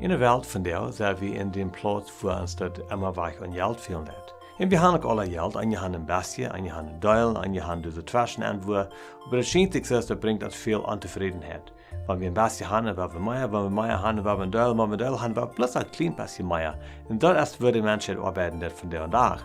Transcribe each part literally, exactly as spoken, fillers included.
Enne Welt vondoag sent wie en dän Plauz, wua ons daut emma wajch aun Jelt fälen deit. Un wie haben uk aule Jelt, eenje haben een bestje, eenje haben een Deel, eenje haben dise Tweschenenwua. Oba daut schient sikj soo, daut brinjt ons väl Ontofrädenheit. Wan wie een bestje haben, woa wie mea, wan wie mea haben, woa wie een Deel, wan wie een Deel haben, woa wie bloos een kjlien bestje mea. Un daut es, woo de Menschheit oabeiden deit vondoag dän Dach.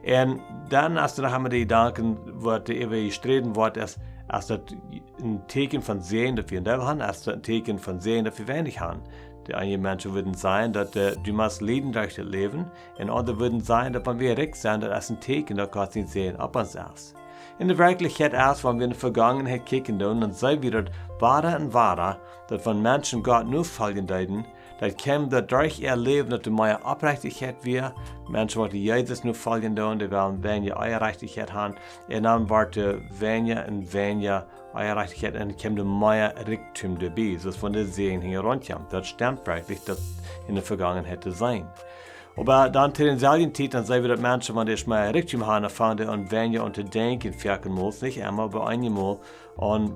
Un dan, aus du noch emol dee Jedanken, waut doa äwa jesträden woat, es, es daut een Tieekjen von Säajen, daut wie een Deel haben, es daut een Tieekjen von Säajen, daut wie weinich haben. De eene Menschen wudden sajen, daut, äh, du motst lieden derch daut Läwen, un aundre wudden sajen, daut wan wie rikj sent, daut es een Tieekjen, daut Gott sien Säajen opp ons es. Enne Werkjlichkjeit es, wan wie enne Vegangenheit kjikjen doonen, dan seenen wie daut wada un wada, daut wan Menschen Gott nofoljen deeden, daut kjeem daut derch äa Läwen, daut doa mea Oprechtichkjeit wia. Menschen, waut Jesus nofoljen doonen, dee wellen weinja Oprechtichkjeit haben. Un dan woat doa weinja un weinja Oprechtichkjeit un kjeem doa mea Rikjdom doabie, soo aus wan de Säajen hinjaraun kjeemen. Daut stemt werkjlich, daut enne Vegangenheit to seenen. Oba dan to dän selwjen Tiet, dan seenen wie daut Menschen, wan dee mea Rikjdom haben, dan fangen dee aun weinja aun to denkjen, foaken mol, nich emma, oba eenjemol, aun,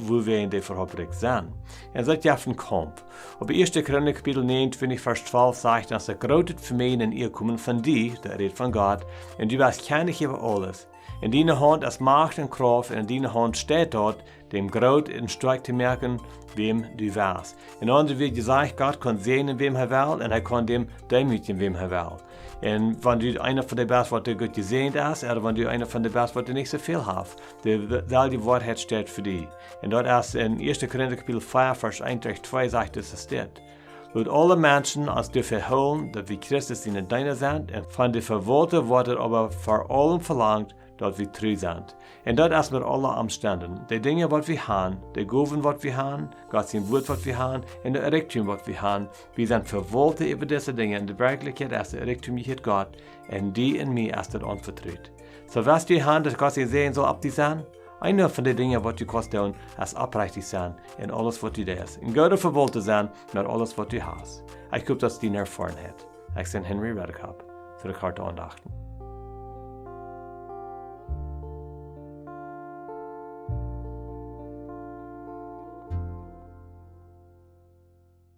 wuawäajen dee äwahaupt rikj sent. Un daut jeft een Kaumf. Opp ieeschte Chronik Kapitel negenuntwintich, Varsch twalf sajcht, daut daut groote Vemäajen en Ea komen von die, daut rät von Gott, un du best Kjennich äwa aules. En diene Haunt es Macht un Krauft, un en diene Haunt steit daut, däm groot un stoakj to moaken, wäm du west. En aundre Wieed jesajcht, Gott kaun säajnen, wäm hee well, un hee kaun däm deemootjen, wäm hee well. Un wan du eena von dee best, waut doa goot jesäajent es, ooda wan du eena von dee best, waut doa nich soo väl haft, de w-, selwje Woarheit steit fa die. Un daut es en ieeschte Korinta Kapitel vea, Varsch eent derch twee sajcht, daut es dit: Lot aule Menschen ons doafäa hoolen, daut wie Christus siene Deena sent, un von de Vewaulta woat et oba ver aulem velangt, daut wie tru sent. Un daut es met aule Omstenden. De Dinja, waut wie haben, de Gowen, waut wie haben, Gott sien Wuat, waut wie haben, un de Rikjdom, waut wie haben. Wie sent Vewaulta äwa dise Dinja. En de Werkjlichkjeit es de Rikjdom jehieet Gott, un die un mie es daut aunvetrut. Soo waut du hast, daut Gott sien Säajen saul opp die sennen. Eent von de Dinja, waut du kaust doonen, es oprechtich sennen en aules, waut du deist. Een gooda Vewaulta sennen met aules, waut du hast. Ekj hop, daut es diene Erfoarenheit. Ekj sie Henry Redekop fa de Kwartelaundachten.